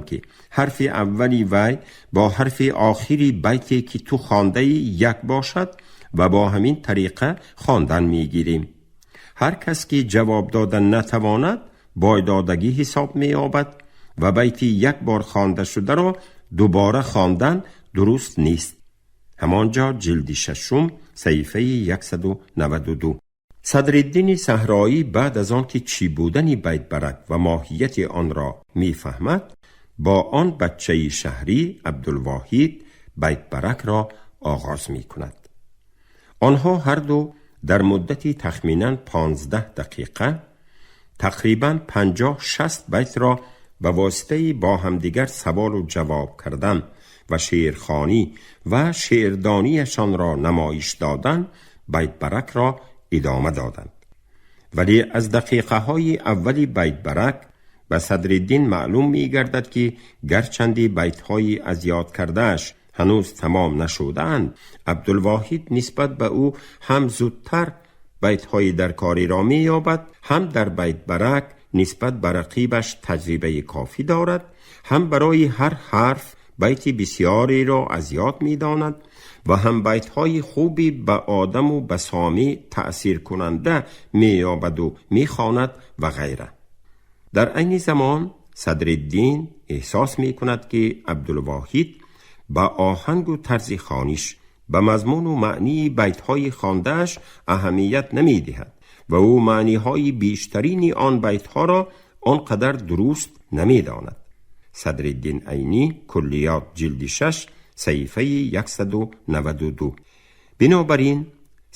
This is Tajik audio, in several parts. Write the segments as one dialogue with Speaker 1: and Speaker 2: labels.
Speaker 1: Ки ҳарфи аввали вай бо ҳарфи охири байте, ки ту хондаӣ, як бошад ва бо ҳамин тариқа хондан мегирем. Ҳар кас ки ҷавоб дода натавонад, бойдодагӣ ҳисоб меёбад ва байти як бор хонда шударо дубора хондан дуруст нест. Ҳамон ҷо, ҷилди шашум, саҳифаи 192. Садриддини Саҳроӣ баъд аз он ки чӣ будани байтбарак ва моҳияти онро мефаҳмад, бо он бачаи шаҳрӣ Абдулвоҳид байтбаракро оғоз мекунад. Онҳо ҳарду дар муддати тахминан 15 дақиқа тақрибан 50-60 байтро ба воситаи бо ҳамдигар саволу ҷавоб кардан ва шеърхонӣ ва шеърдониашонро намоиш додан байтбаракро идома доданд. Вале аз дақиқаҳои аввали байтбарак ба Садриддин маълум мегардад, ки гарчанди байтҳои аз ёд кардааш ҳанӯз тамом нашудаанд, Абдулвоҳид нисбат ба ӯ ҳам зудтар байтҳои даркориро меёбад, ҳам дар байтбарак нисбат ба рақибаш таҷрибаи кофӣ дорад, ҳам барои ҳар ҳарф байти бисёреро аз ёд медонад ва ҳам байтҳои хуби ба одаму ба сомеъ таъсиркунанда меёбаду мехонад ва ғайра. Дар айни замон Садриддин эҳсос мекунад, ки Абдулвоҳид ба оҳангу тарзи хониш, ба мазмуну маънии байтҳои хондааш аҳамият намедиҳад ва ӯ маъниҳои бештарини он байтҳоро он қадар дуруст намедонад. Садриддин Айнӣ, Куллиёт, ҷилди 6, саҳифаи 192. Бинобар ин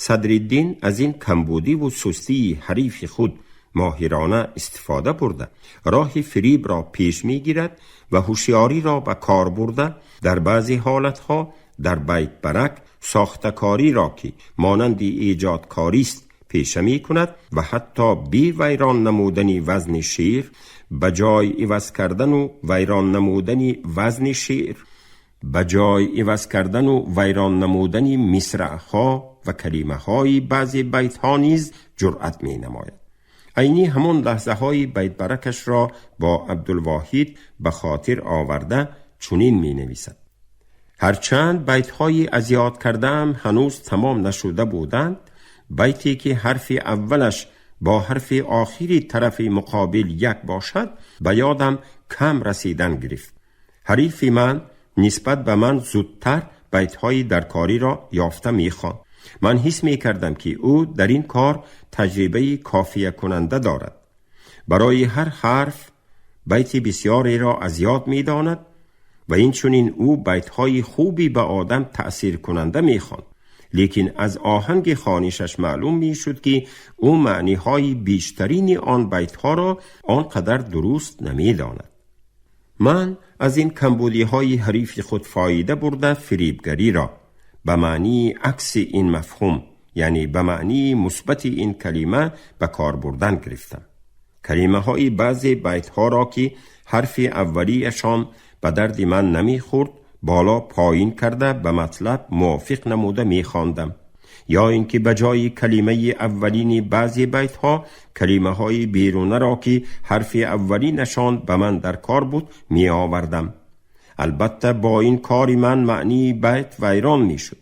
Speaker 1: Садриддин аз ин камбудиву сустии ҳарифи худ моҳирона истифода бурда, роҳи фирибро пеш мегирад ва ҳушёриро ба кор бурда, дар баъзе ҳолатҳо дар байтбарак сохтакориро, ки монанди эҷодкорист, пеша мекунад ва ҳатто бе вайрон намудани вазни шеър, ба ҷой иваз кардану вайрон намудани вазни шеър, ба ҷой иваз кардану вайрон намудани мисраъҳо ва калимаҳои баъзе байтҳо низ ҷуръат менамояд. Айнӣ ҳамон лаҳзаҳои байтбаракашро бо Абдулвоҳид ба хотир оварда, чунин менависад: «Ҳарчанд байтҳои аз ёд кардаам ҳанӯз тамом нашуда буданд, байте ки ҳарфи аввалаш бо ҳарфи охири тарафи муқобил як бошад, ба ёдам кам расидан гирифт. Ҳарифи ман нисбат ба ман зудтар байтҳои даркориро ёфта мехонд. Ман ҳис мекардам, ки ӯ дар ин кор таҷрибаи кофиякунанда дорад, барои ҳар ҳарф байти бисёреро аз ёд медонад ва инчунин ӯ байтҳои хуби ба одам таъсиркунанда мехонд, лекин аз оҳанги хонишаш маълум мешуд, ки ӯ маъниҳои бештарини он байтҳоро он қадар дуруст намедонад. Ман аз ин камбудиҳои ҳарифи худ фоида бурда, фирибгариро ба маънии акси ин мафҳум, яъне ба маънии мусбати ин калима, ба кор бурдан гирифтам. Калимаҳои баъзе байтҳоро, ки ҳарфи аввалияшон ба дарди ман намехӯрд, боло поин карда, ба матлаб мувофиқ намуда мехондам ё ин ки ба ҷои калимаи аввалини баъзе байтҳо калимаҳои берунаро, ки ҳарфи аввалинашон ба ман дар кор буд, меовардам. Албатта, бо ин кори ман маънии байт вайрон мешуд,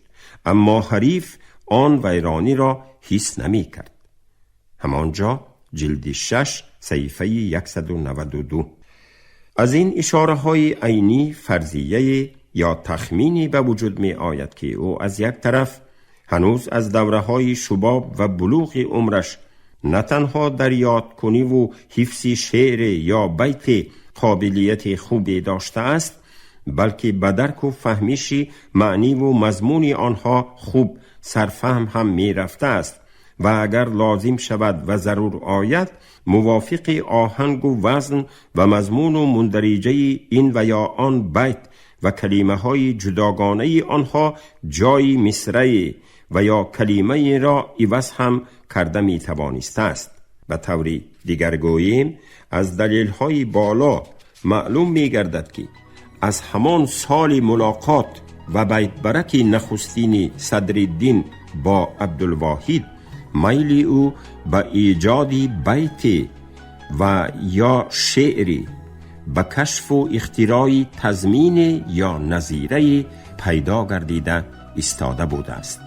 Speaker 1: аммо ҳариф он вайрониро ҳис намекард». Ҳамон ҷо, ҷилди 6, саҳифаи 192. Аз ин ишораҳои Айнӣ фарзияе ё тахмине ба вуҷуд меояд, ки ӯ аз як тараф ҳанӯз аз давраҳои шубоб ва булуғи умраш на танҳо дар ёдкуниву ҳифзи шеъре ё байте қобилияти хубе доштааст, балки ба дарку фаҳмиши маъниву мазмуни онҳо хуб сарфаҳм ҳам мерафтааст ва агар лозим шавад ва зарур ояд, мувофиқи оҳангу вазн ва мазмуну мундариҷаи ин ва ё он байт ва калимаҳои ҷудогонаи онҳо ҷои мисрае ва ё калимаеро иваз ҳам карда метавонистааст. Ба таври дигар гӯем, аз далелҳои боло маълум мегардад, ки аз ҳамон соли мулоқот ва байтбараки нахустини Садриддин бо Абдулвоҳид майли ӯ ба эҷоди байте ва ё шеъри به کشف و اختراع تضمین یا نظیره پیدا گردیده ایستاده بوده است.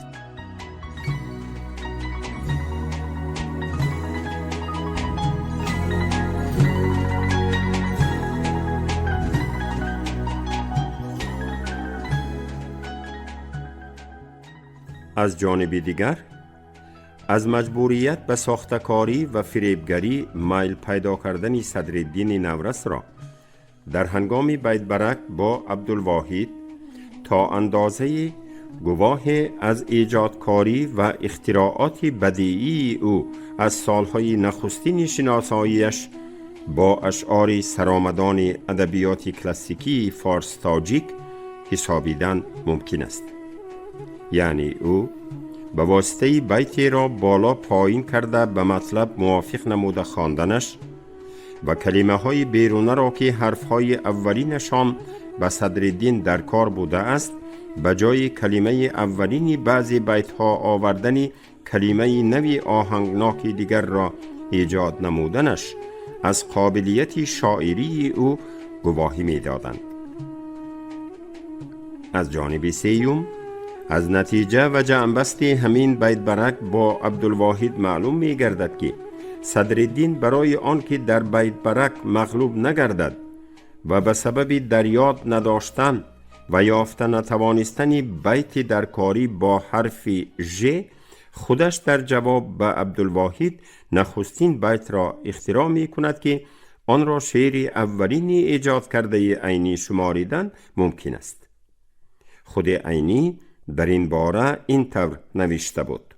Speaker 1: از جانب دیگر از مجبوریت به ساختکاری و فریبگری میل پیدا کردن صدرالدین نورس را در هنگام بیت برک با عبدالواحد تا اندازه گواه از ایجادکاری و اختراعات بدیعی او از سالهای نخستین شناساییش با اشعار سرآمدان ادبیات کلاسیکی فارس تاجیک حسابیدن ممکن است. یعنی او به واسطه بیتی را بالا پایین کرده به مطلب موافق نموده خواندنش و کلمه های بیرونه را که حرف های اولینشان به صدرالدین در کار بوده است به جای کلمه اولین بعضی بیت ها آوردن کلمه نوی آهنگناک دیگر را ایجاد نمودنش از قابلیت شاعری او گواهی می دادند. از جانب سیوم از نتیجه و جمع‌بست همین بیت برک با عبدالواحد معلوم می گردد که صدرالدین برای آنکه در بیت برک مغلوب نگردد و به سبب دریاد نداشتن و یافته نتوانستن بیت درکاری با حرف ژ خودش در جواب به عبدالواحد نخستین بیت را اختراع می کند که آن را شعر اولین ایجاد کرده عینی شماریدن ممکن است. خود عینی در این باره این طور نوشته بود: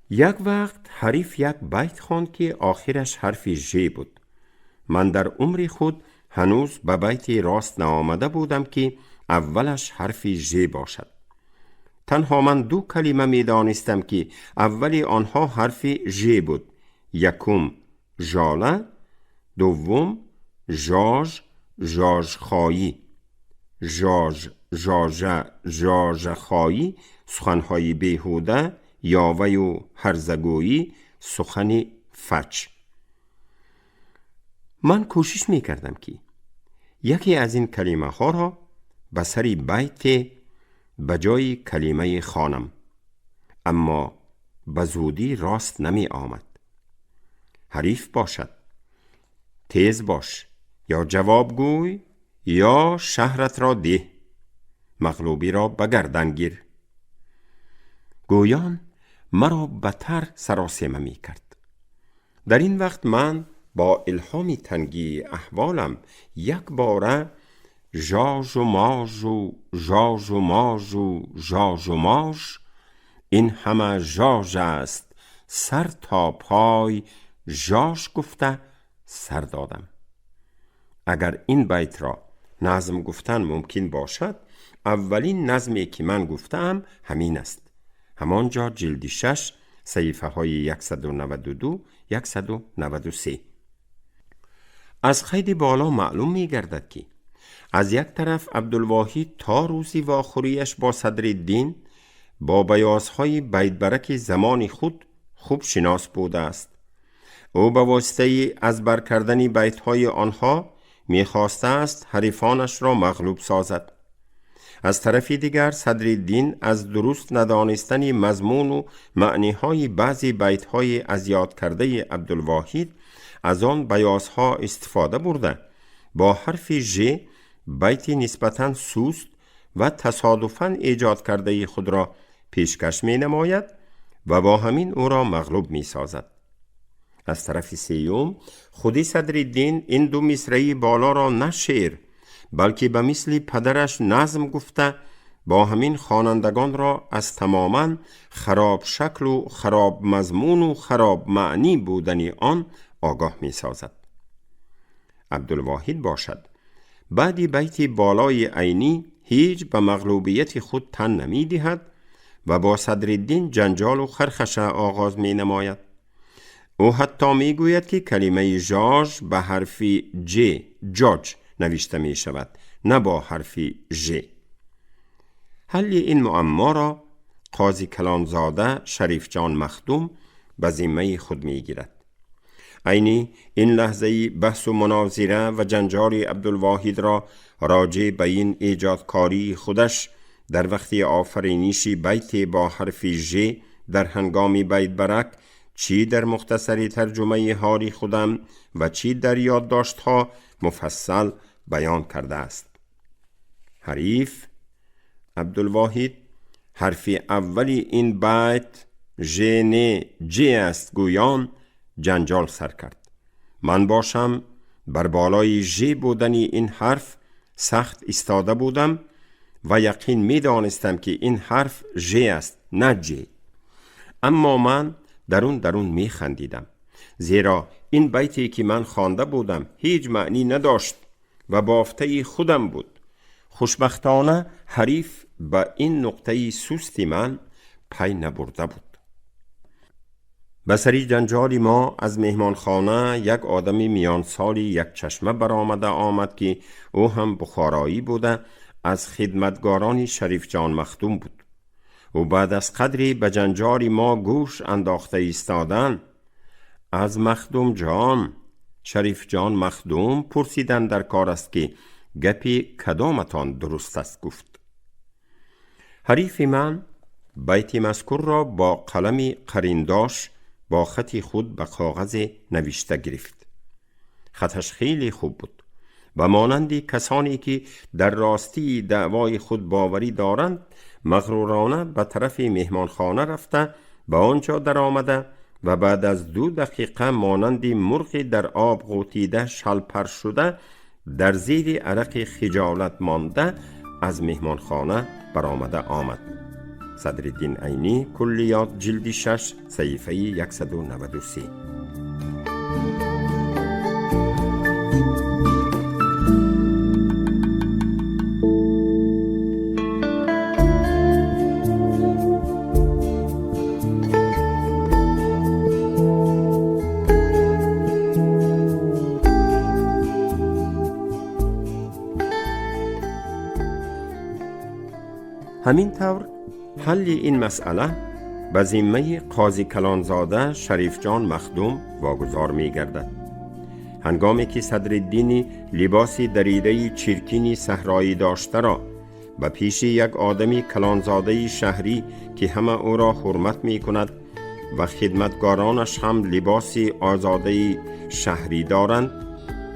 Speaker 1: یک وقت حریف یک بیت خواند که آخرش حرف ژ بود. من در عمر خود هنوز به بیت راست نآمده بودم که اولش حرف ژ باشد. تنها من دو کلمه می دانستم که اول آنها حرف ژ بود. یکم ژاله، دوم ژاژ، ژاژخایی. ژاژ، ژاژه، ژاژخایی سخنهای بیهوده، یاوه و هرزگویی، سخن فچ. من کوشش می کردم که یکی از این کلمه ها را به سر بیت به جای کلمه خانم، اما به زودی راست نمی آمد. حریف باشد، تیز باش، یا جواب گوی یا شهرت را ده، مغلوبی را به گردن گیر. گویان مرا بتر سراسیمه می کرد. در این وقت من با الهام تنگی احوالم یک باره ژاژ و ماژ و ژاژ و ماژ و ژاژ و ماژ، این همه ژاژ است، سر تا پای ژاژ گفته سر دادم. اگر این بیت را نظم گفتن ممکن باشد، اولین نظمی که من گفتم همین است. همانجا جلد 6 صحیفه های 192 193. از خید بالا معلوم می گردد که از یک طرف عبدالواحد تا روزی واخوریش با صدرالدین با بیازهای بیت برک زمان خود خوب شناس بوده است. او به واسطه از بر کردن بیتهای آنها میخواسته است حریفانش را مغلوب سازد. از طرف دیگر صدرالدین از درست ندانستن مضمون و معنیهای بعضی بیتهای از یاد کرده عبدالواحد از آن بیازها استفاده برده با حرف ژ بیت نسبتاً سست و تصادفاً ایجاد کرده خود را پیشکش می نماید و با همین او را مغلوب می سازد. از طرف سیوم خودی صدرالدین این دو مصرعی بالا را نه شعر بلکه به مثل پدرش نظم گفته با همین خوانندگان را از تماما خراب شکل و خراب مضمون و خراب معنی بودن آن آگاه می سازد. عبدالواحد باشد بعدی بیت بالای عینی هیچ به مغلوبیت خود تن نمی دهد و با صدرالدین جنجال و خرخشه آغاز می نماید. او حتی می گوید که کلمه ژاژ به حرف ج جاج نوشته می شود، نه با حرف ژ. حل این معما را قاضی کلانزاده شریف جان مخدوم به ذمه خود می گیرد. عینی این لحظه بحث و مناظره و جنجال عبدالواحد را راجع به این ایجادکاری خودش در وقت آفرینش بیت با حرف ژ در هنگام بیت برک، چی در مختصر ترجمه حالی خودم و چی در یادداشت‌ها مفصل بیان کرده است. حریف عبدالواحد حرف اولی این بیت ژ نه ج است گویان جنجال سر کرد. من باشم بر بالای ژ بودن این حرف سخت ایستاده بودم و یقین می دانستم که این حرف ژ است نه ج. اما من درون می خندیدم، زیرا این بیتی که من خوانده بودم هیچ معنی نداشت و بافته خودم بود. خوشبختانه حریف به این نقطه سستی من پی نبرده بود. به سری جنجال ما از مهمانخانه یک آدم میان سالی یک چشمه برآمده آمد که او هم بخارایی بوده، از خدمتگاران شریف جان مخدوم بود. او بعد از قدری به جنجال ما گوش انداخته ایستادن از مخدوم جان شریف جان مخدوم پرسیدن در کار است که گپی کدامتان درست است گفت. حریف من بیت مذکور را با قلم قرینداش با خط خود به کاغذ نوشته گرفت. خطش خیلی خوب بود و مانند کسانی که در راستی دعوای خود باوری دارند مغرورانه به طرف مهمانخانه رفته به آنجا در آمده و بعد از 2 دقیقه مانند مرغ در آب غوطیده شلپر شده در زیر عرق خجالت مانده از مهمانخانه برآمده آمد. صدرالدین عینی، کلیات، جلد 6، صحیفه 193. همین طور حل این مسئله به ذمه قاضی کلانزاده شریف جان مخدوم واگذار می گردد. هنگامی که صدرالدین لباس دریده چرکین صحرایی داشته را به پیش یک آدمی کلانزاده شهری که همه او را حرمت می کند و خدمتگارانش هم لباس آزاده شهری دارند،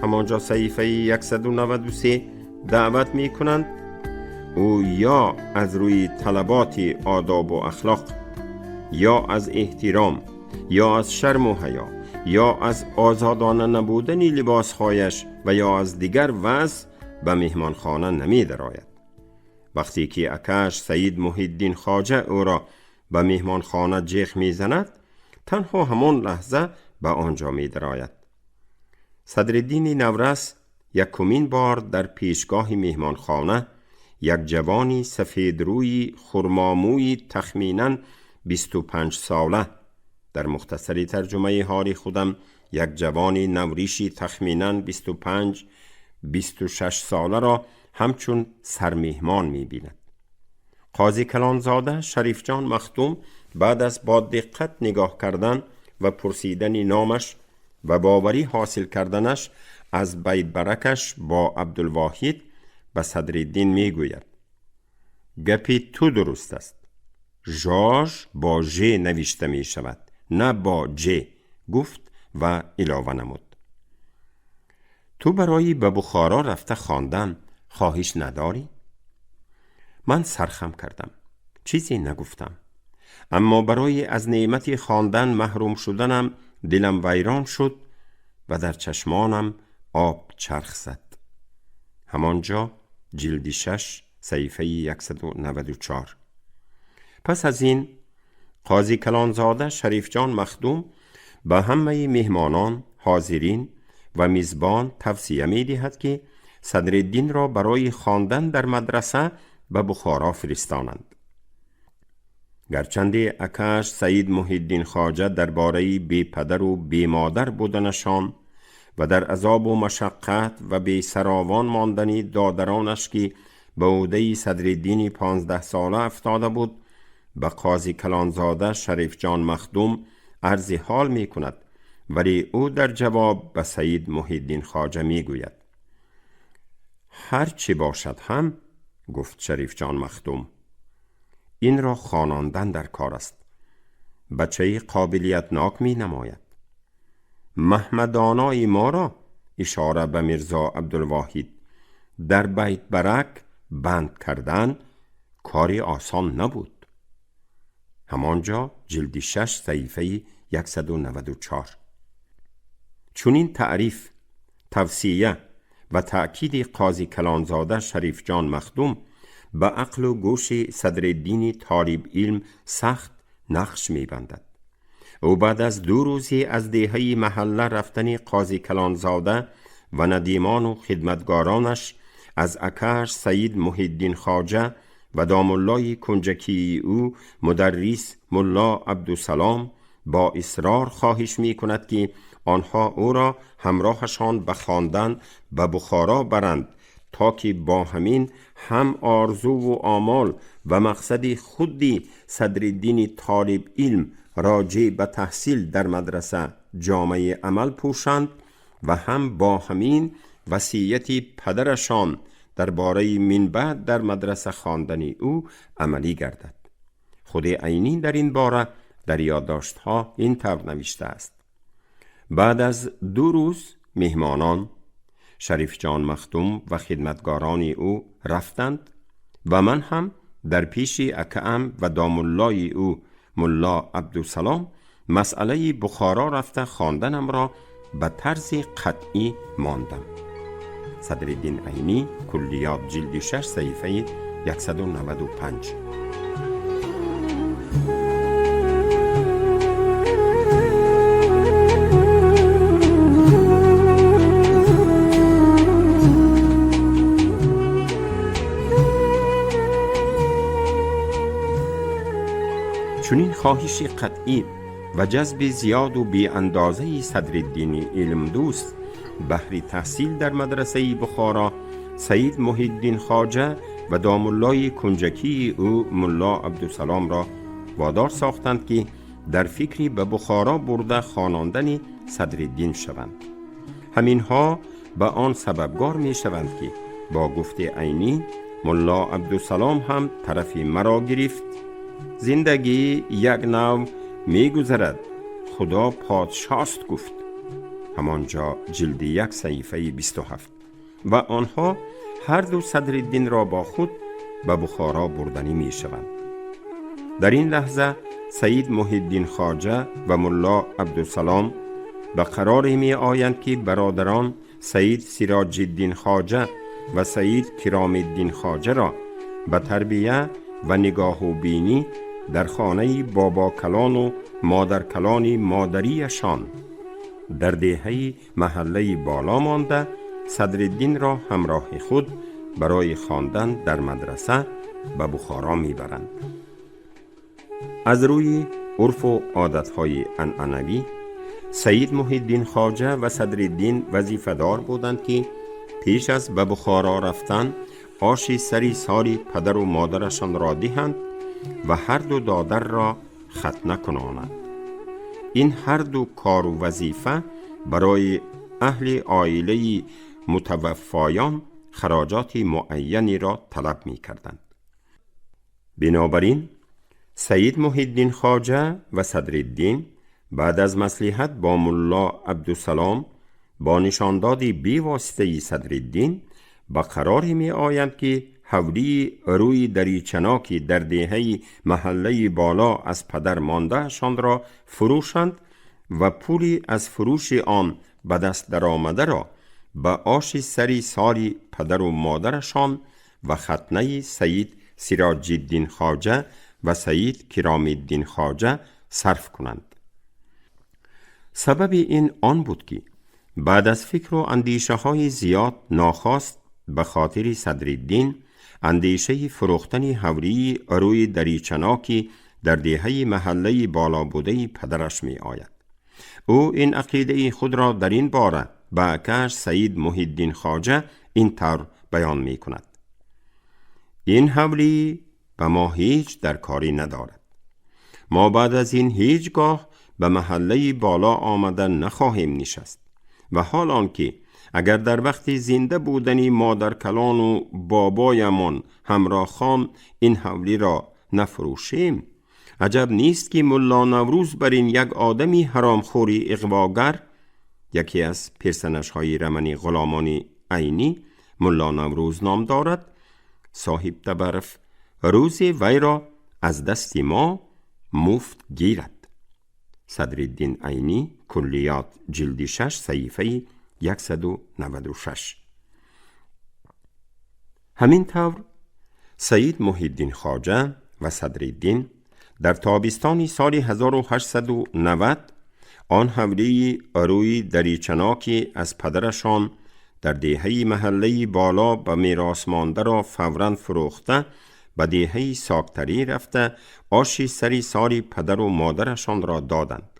Speaker 1: همانجا صحیفه 193 دعوت می کنند، او یا از روی طلبات آداب و اخلاق، یا از احترام، یا از شرم و حیا، یا از آزادانه نبودن لباسهایش و یا از دیگر وضع به مهمانخانه نمی درآید. وقتی که اکش سید محی‌الدین خواجه او را به مهمانخانه جیغ می زند، تنها همان لحظه به آنجا می درآید. صدرالدین نورس یکمین بار در پیشگاه مهمانخانه یک جوانی سفید روی خرماموی تخمیناً 25 ساله، در مختصر ترجمه حال خودم یک جوانی نوریشی تخمیناً 25-26 ساله را همچون سرمیهمان می بیند. قاضی کلانزاده شریف جان مخدوم بعد از با دقت نگاه کردن و پرسیدن نامش و باوری حاصل کردنش از بیت برکش با عبدالواحد به صدرالدین می گوید گپی تو درست است. ژاژ با ژ نوشته می شود نه با ج، گفت و علاوه نمود تو برای به بخارا رفته خواندن خواهش نداری؟ من سرخم کردم، چیزی نگفتم، اما برای از نعمت خواندن محروم شدنم دلم ویران شد و در چشمانم آب چرخ زد. همانجا جلد 6 صحیفه 194. پس از این قاضی کلانزاده شریف جان مخدوم به همه مهمانان، حاضرین و میزبان توصیه می دهد که صدرالدین را برای خواندن در مدرسه به بخارا فرستانند. گرچند اکش سید محی‌الدین خواجه درباره بی پدر و بی مادر بودنشان و در عذاب و مشقت و بی سراوان ماندن دادرانش که به عهده صدرالدین 15 ساله افتاده بود، به قاضی کلانزاده شریف جان مخدوم عرض حال می کند ولی او در جواب به سید محی الدین خواجه می گوید: هر چه باشد هم، گفت شریف جان مخدوم، این را خواناندن در کار است. بچه قابلیت ناک می نماید. محمدانای ما را، اشاره به میرزا عبدالواحد، در بیت برک بند کردن کاری آسان نبود. همانجا جلد 6 صحیفه 194. چنین تعریف، توصیه و تأکید قاضی کلانزاده شریف جان مخدوم به عقل و گوش صدرالدین طالب علم سخت نقش می‌بندد. او بعد از 2 روزی از دهه محله رفتن قاضی کلانزاده و ندیمان و خدمتگارانش از اکش سید محی الدین خواجه و دامولای کنجکی او مدرس ملا عبدالسلام با اصرار خواهش می کند که آنها او را همراهشان به خواندن به بخارا برند تا که با همین هم آرزو و آمال و مقصد خودی صدرالدین طالب علم راجع به تحصیل در مدرسه جامعه عمل پوشند و هم با همین وصیت پدرشان درباره من بعد در مدرسه خواندن او عملی گردد. خود عینی در این باره در یادداشت‌ها این طور نوشته است: بعد از 2 روز مهمانان شریف جان مخدوم و خدمتگاران او رفتند و من هم در پیش اکعم و دامولای او ملا عبدالسلام مسئله بخارا رفته خواندنم را به طرز قطعی ماندم. صدرالدین عینی، کلیات جلد 6 صحیفه 195. چنین خواهش قطعی و جذب زیاد و بی اندازه صدرالدین علم دوست بهر تحصیل در مدرسه بخارا، سید محی الدین خواجه و دامولای کنجکی او ملا عبدالسلام را وادار ساختند که در فکری به بخارا برده خواناندن صدرالدین شوند. همینها به آن سببگار می شوند که با گفت عینی ملا عبدالسلام هم طرف مرا گرفت. زندگی یک نوع می گذرد، خدا پادشاست گفت. همانجا جلد 1 صحیفه 27. و آنها هر دو صدرالدین را با خود به بخارا بردنی می شوند. در این لحظه سید محی الدین خواجه و ملا عبدالسلام به قرار می آیند که برادران سید سراج الدین خواجه و سید کرام الدین خواجه را به تربیه و نگاه و بینی در خانه بابا کلان و مادر کلان مادریشان در دهه محله بالا مانده، صدرالدین را همراه خود برای خواندن در مدرسه به بخارا میبرند. از روی عرف و عادتهای عنعنوی سید محی الدین خواجه و صدرالدین وظیفه‌دار بودند که پیش از به بخارا رفتن آش سری ساری پدر و مادرشان را دهند و هر دو دادر را ختنه کنانند. این هر دو کار و وظیفه برای اهل عائله متوفایان خراجات معینی را طلب می کردند. بنابراین سید محی الدین خواجه و صدرالدین بعد از مصلحت با ملا عبدالسلام با نشانداد بی واسطه صدرالدین به قرار می آیند که حولی روی دریچناکی در دهه محله بالا از پدر ماندهشان را فروشند و پولی از فروش آن به دست درآمده را به آش سری ساری پدر و مادرشان و ختنه سید سراج الدین خواجه و سید کرام الدین خواجه صرف کنند. سبب این آن بود که بعد از فکر و اندیشه های زیاد ناخواست به خاطر صدرالدین اندیشه فروختن حولی روی دریچناکی در دهه محله بالا بوده پدرش می آید. او این عقیده خود را در این باره به اکش سید محی الدین خواجه این طور بیان می کند: این حولی به ما هیچ در کاری ندارد. ما بعد از این هیچگاه به محله بالا آمده نخواهیم نشست و حال آنکه اگر در وقت زنده بودنی مادر کلان و بابایمان همراه خان این حولی را نفروشیم، عجب نیست که ملا نوروز بر این یک آدمی حرامخوری اغواگر، یکی از پیرسنش های رمنی غلامان عینی ملا نوروز نام دارد، صاحب تبرف روزی وی را از دست ما مفت گیرد. صدرالدین عینی، کلیات، جلد 6، صحیفه 196. همین طور سید محی خواجه و صدرالدین در تابستان سال 1890 آن حولی روی دریچناکی از پدرشان در دیهه محله بالا به میراث مانده را فوراً فروخته، به دیهه ساکتری رفته، آشی سری ساری پدر و مادرشان را دادند.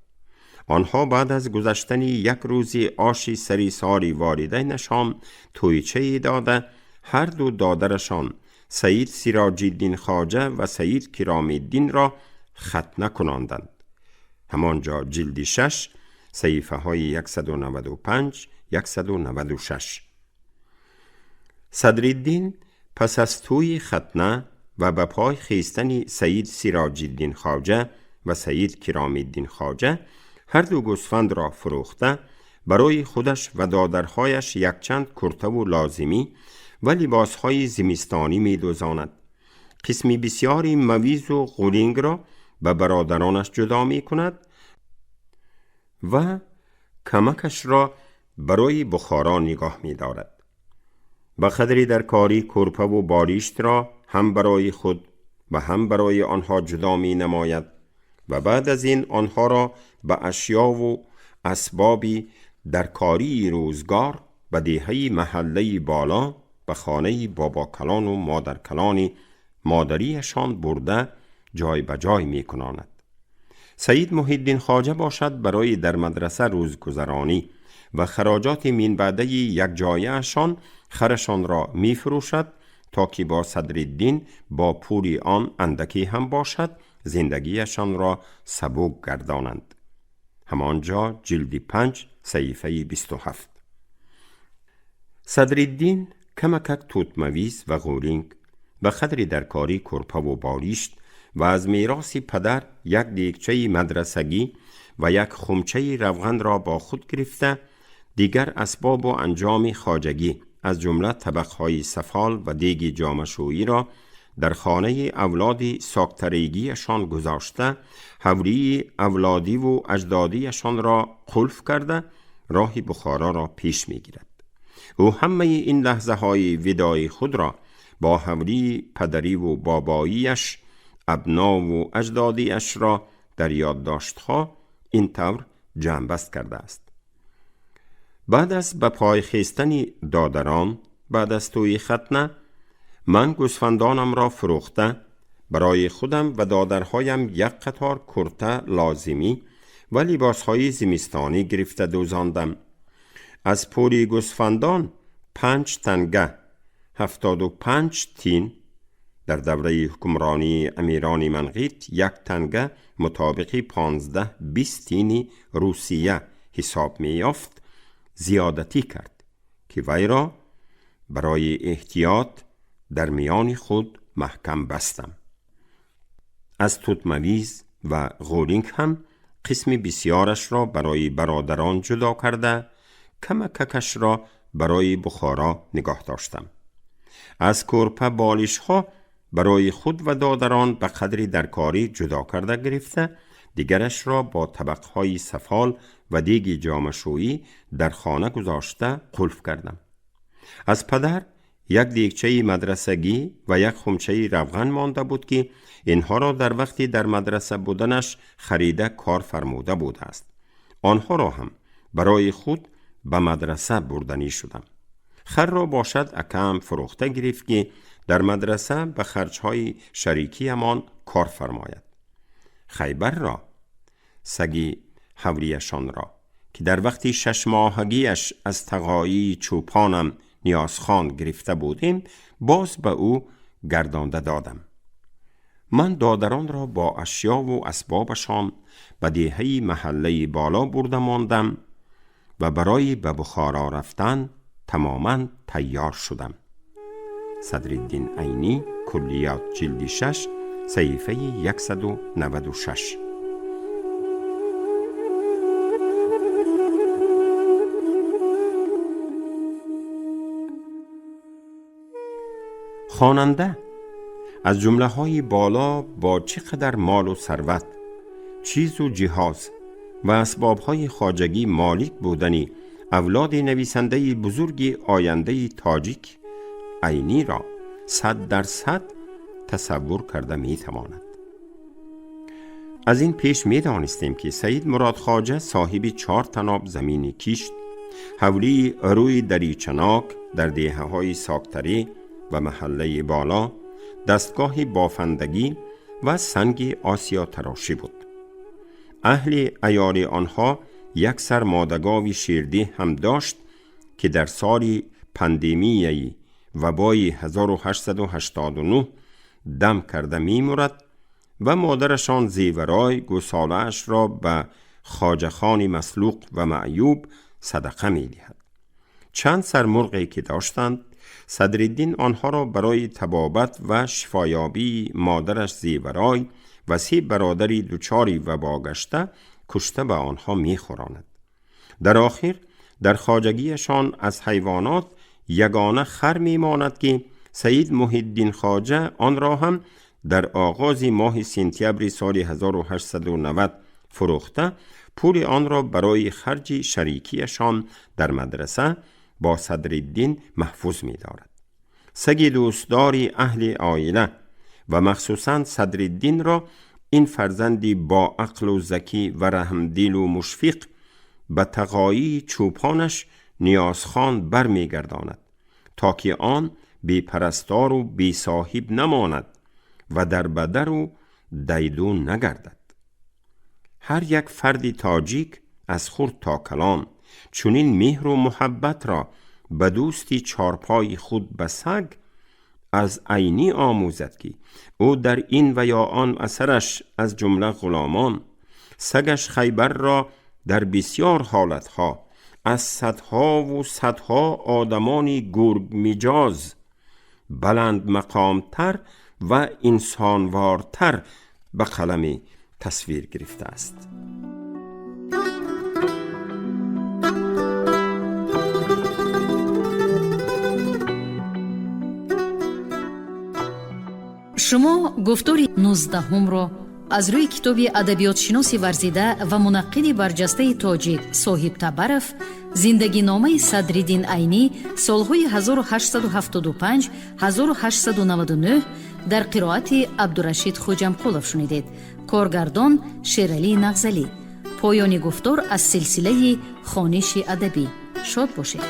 Speaker 1: آنها بعد از گذشتن یک روزی آشی سری ساری والدینشان تویچه داده، هر دو دادرشان سید سراج الدین خواجه و سید کرام الدین را ختنه کناندند. همانجا جلد 6، صحیفه های 195 196. صدرالدین پس از توی ختنه و به پای خیستن سید سراج الدین خواجه و سید کرام الدین خواجه، هر دو گوسفند را فروخته، برای خودش و دادرهایش یکچند کرته و لازمی و لباسهای زمستانی می دوزاند. قسمی بسیاری مویز و غولینگ را به برادرانش جدا می کند و کمکش را برای بخارا نگاه می دارد. به قدری در کاری کرپه و باریشت را هم برای خود و هم برای آنها جدا می نماید و بعد از این آنها را به اشیا و اسبابی در کاری روزگار به دیهه محله بالا به خانه بابا کلان و مادر کلان مادریشان برده جای به جای می کناند. سید محی خواجه باشد برای در مدرسه روزگذرانی و خراجات مین بعده یک جایهشان خرشان را می فروشد تا که با صدرالدین با پولی آن اندکی هم باشد زندگیشان را سبک گردانند. همانجا جلد 5، صحیفه 27. صدرالدین کمکک توتمویز و غولینگ و قدری در کاری کرپه و باریشت و از میراث پدر یک دیگچه مدرسگی و یک خمچه روغن را با خود گرفته، دیگر اسباب و انجام خواجگی از جمله طبقهای سفال و دیگ جامشویی را در خانه اولاد ساکتریگیشان گذاشته، حولی اولادی و اجدادیشان را قلف کرده، راه بخارا را پیش میگیرد. او همه این لحظه های ودای خود را با حولی پدری و باباییش، ابنا و اجدادیش را در یادداشتها این طور جمع‌بست کرده است. بعد از به پای خیستن دادران بعد از توی ختنه، من گوسفندانم را فروخته، برای خودم و دادرهایم یک قطار کرته لازمی و لباسهای زمستانی گرفته دوزاندم. از پولی گوسفندان 5 تنگه 75 تین، در دوره حکمرانی امیران منقیت یک تنگه مطابق 15-20 تین روسیه حساب می یافت، زیادتی کرد که وی را برای احتیاط در میان خود محکم بستم. از توتمویز و غولینگ هم قسم بسیارش را برای برادران جدا کرده، کمککش را برای بخارا نگاه داشتم. از کرپه بالش ها برای خود و دادران به قدری درکاری جدا کرده گرفته، دیگرش را با طبقهای سفال و دیگ جامشویی در خانه گذاشته قلف کردم. از پدر یک دیگچه مدرسگی و یک خمچه روغن مانده بود که اینها را در وقتی در مدرسه بودنش خریده کار فرموده بوده است. آنها را هم برای خود به مدرسه بردنی شدم. خر را باشد اکم فروخته گرفت که در مدرسه به خرجهای شریکی همان کار فرماید. خیبر را، سگی حوریشان را که در وقتی 6 ماهگیش از تقایی چوپانم نیازخان گرفته بودیم، باز به او گردانده دادم. من دادران را با اشیا و اسبابشان به دیهه محله بالا برده ماندم و برای به بخارا رفتن تماما تیار شدم. صدرالدین عینی، کلیات جلد 6 صحیفه 196. خواننده از جمله های بالا با چقدر مال و ثروت، چیز و جهاز و اسباب های خواجگی مالک بودنی اولاد نویسنده بزرگ آینده تاجیک عینی را 100% تصور کرده می تواند. از این پیش می دانستیم که سید مراد خواجه صاحب 4 تناب زمین کشت، حولی روی دریچناک در دیهه های ساکتری و محله بالا، دستگاه بافندگی و سنگ آسیا تراشی بود. اهل عیال آنها یک سر مادگاوی شیرده هم داشت که در سال پندمیای وبای 1889 دم کرده می مرد و مادرشان زیورای گوساله‌اش را به خواجه خان مسلوق و معیوب صدقه می دهد. چند سر مرغی که داشتند، صدرالدین آنها را برای طبابت و شفایابی مادرش زیورای و 3 برادری دچاری وبا گشته کشته به آنها میخوراند. در آخر در خواجگیشان از حیوانات یگانه خر میماند که سید محی‌الدین خواجه آن را هم در آغاز ماه سپتامبر سال 1890 فروخته، پول آن را برای خرج شریکیشان در مدرسه با صدرالدین محفوظ می دارد. سگ دوستدار اهل عائله و مخصوصا صدرالدین را این فرزندی با عقل و ذکی و رحمدل و مشفق به تقایی چوپانش نیازخان بر می گرداند تا که آن بی پرستار و بی صاحب نماند و در بدر و دیدو نگردد. هر یک فرد تاجیک از خرد تا کلان چنین مهر و محبت را به دوستی چارپای خود به سگ از عینی آموزد که او در این و یا آن اثرش از جمله غلامان سگش خیبر را در بسیار حالتها از صدها و صدها آدمان گرگ مجاز بلند مقامتر و انسانوارتر به قلم تصویر گرفته است.
Speaker 2: Шумо гуфтори 19-ро аз рӯи китоби адабиётшиноси варзида ва мунаққиди барҷастаи тоҷик Соҳиб Табаров «Зиндагиномаи Садриддин Айнӣ солҳои 1875-1899» дар қироати Абдурашид Хоҷамқулов шунидед. Коргардон Шералӣ Нағзалӣ. Поёни гуфтор аз силсилаи хониши адабӣ. Шод бошед.